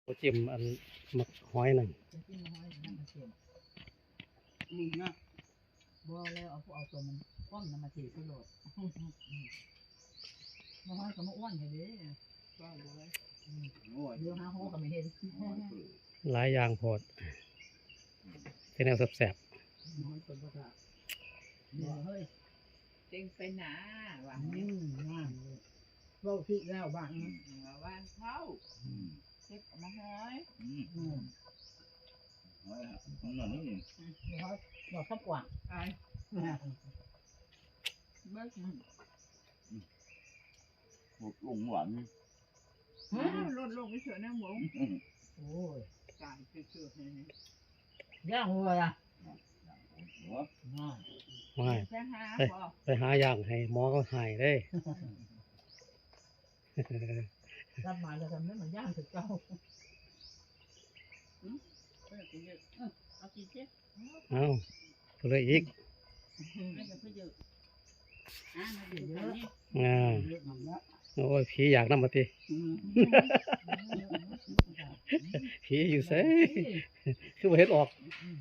ບໍ່ ເຈັມອັນໝາກຫອຍນັ້ນ ຈະກິນໝາກຫອຍນຳມາເຄັມ ນີ້ນະ ບໍ່ແລ້ວ ເອົາ ເອົາຕົວມັນປ້ອມນຳມາເທໃສ່ໂລດ ໝາກຫອຍກໍມາອ້ວນໃຫ້ເດ້ ວ່າບໍ່ໄດ້ ອືມ ໂອ້ຍ ດຽວຫາຫໍກໍບໍ່ເຫັນ ໂອ້ຍ ຫຼາຍຢ່າງໂພດ ແຕ່ແນວແຊບໆ ໝາກຫອຍຕົ້ນປະທາດ ເອີຍ ເຕັງໄປໜ້າວ່າ ອືມ ງາມເລີຍ ເວົ້າຜິດແລ້ວບາດນີ້ ອືມ ວ່າວ່າເຂົາ ອືມ ເກັບມາຫອຍ ອືມ ອືມ ຫອຍ ອືມ ຫອຍ ດອກສະກວາງ ອາຍ ເບິ່ງ ອືມ ອືມ ລົດລົງຫວານ ຮະ ລົດລົງເທື່ອນາງບົງ ອືມ ໂອ້ຍ ຕາຍເທື່ອໆ ຍ່າງຫົວລະ ຫວານ ໄປຫາ ໄປຫາຍ່າງໃຫ້ໝໍເຂົາໃຫ້ເດ້ ກັບມາແລ້ວກໍແມ່ນມາຍ່າງຄືເກົ່າ ອືມ ເອີ ເອົາກິນເສຍ ເອົາ ເອົາເລີຍອີກ ອືມ ເອົາເລີຍອີກ ອ່າ ມາກິນກັນນີ້ ອ່າ ໂອ້ຍ ຜີຢາກນຳວ່າຕິ ອືມ ຜີຢູ່ໃສ ຄືບໍ່ເຫັນອອກ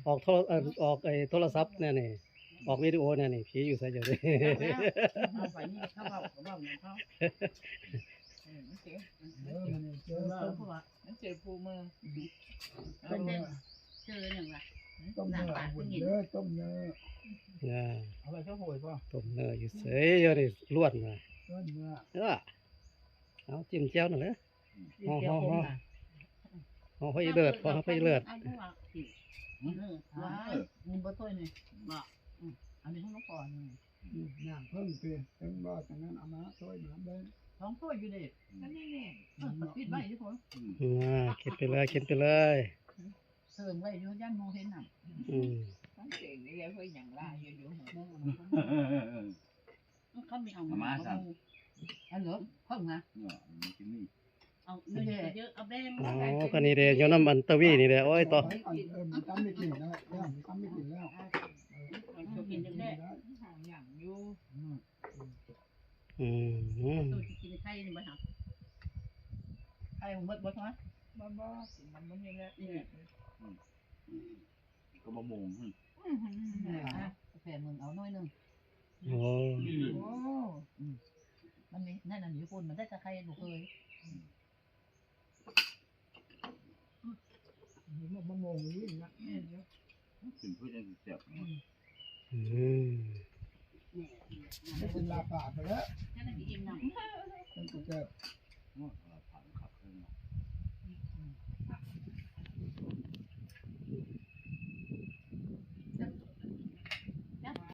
ອອກໂທ ເອີ ອອກໄອ້ໂທລະສັບແນວນີ້ ອອກວິດີໂອແນວນີ້ ຜີຢູ່ໃສເຈົ້ານີ້ ເອົາໄປນີ້ ເຂົາເວົ້າ ເຂົາເວົ້າຫຍັງເຂົາ ເອີ ມັນເຈອ ເອີ ມັນເຈອ ມັນເຈອຜູ້ມື ອືມ ເອີ ເຈີຫຍັງວະ ຕົ້ມເນື້ອບຸນເດີ ຕົ້ມເນື້ອ ເອົາໄວ້ເຈົ້າໂຫຍບໍ່ ຕົ້ມເນື້ອຢູ່ເສຍ ຢູ່ນີ້ລ້ວນນະ ລ້ວນເນື້ອ ເອີ ເອົາ ຈິ້ມແຈ່ວນັ້ນແຫຼະ ຫໍ່ ຫໍ່ ຫໍ່ ຫໍ່ ພໍອີເລີດ ພໍ ພໍອີເລີດ ເອີ ມັນບໍ່ຖ້ວຍນີ້ ບໍ່ ອືມ ອັນນີ້ຂອງຫຼວງພໍ່ນີ້ ອືມ ນ້ຳເພິ່ງຕິ ເພິ່ງບໍ່ ຈັ່ງນັ້ນເອົາມາຖ້ວຍ ນ້ຳແດງ ສອງຖ້ວຍຢູ່ເດ້ ອັນນີ້ແຫຼະ ເອີ ປິດໄວ້ຢູ່ພຸ້ນ ອືມ ອ່າ ກິນໄປເລີຍ ກິນໄປເລີຍ ເສີງໄວ້ຢູ່ ຢ້ານໝູ່ເຫັນນຳ ອືມ ມັນເກັ່ງເລີຍ ເຮີ້ຍ ຫຍັງຫຼາຍຢູ່ ຢູ່ ເຂົາມີເອົາມາ ມາສັ່ນ ອັນເດີ ເພິ່ງນະ ເນາະ ມັນຊິມີ ເອົາເຍອະ ເອົາແບ່ງ ອໍ ກໍນີ້ເດ້ ຢູ່ນຳອັນຕະວີນີ້ແຫຼະ ໂອ້ຍ ຕໍ່ ເອີ ມັນຕຳໄດ້ກິນແລ້ວ ເອີ ມັນຕຳໄດ້ກິນແລ້ວ ເອີ ເອົາກິນແລ້ວ ຫາຫຍັງຢູ່ ອືມ ອືມ ອືມ ໂຕຊິກິນໄຂ່ນີ້ບໍ່ຫາ ໄຂ່ໝົດບໍ່ທອດ ບໍ່ ບໍ່ ກິນມັນບໍ່ມີແລ້ວ ອືມ ອືມ ກໍມະມ່ວງ ອືມ ອືມ ກາແຟມຶງເອົາໜ້ອຍໜຶ່ງ ໂອ້ ໂອ້ ອືມ ມັນມີ ນັ້ນ ອັນນີ້ພຸ້ນ ມັນໄດ້ແຕ່ໄຂ່ລູກເອີຍ ອືມ ອືມ ມະມ່ວງນີ້ນະ ແມ່ນຢູ່ ກິນເພື່ອຈັ່ງຊິແຊບ ອືມ ອືມ ໄດ້ກິນລາບປາໄປແລ້ວ ຈັ່ງຊິອີ່ມນຳ ຈັ່ງຊິແຊບ ໂອ້ຍ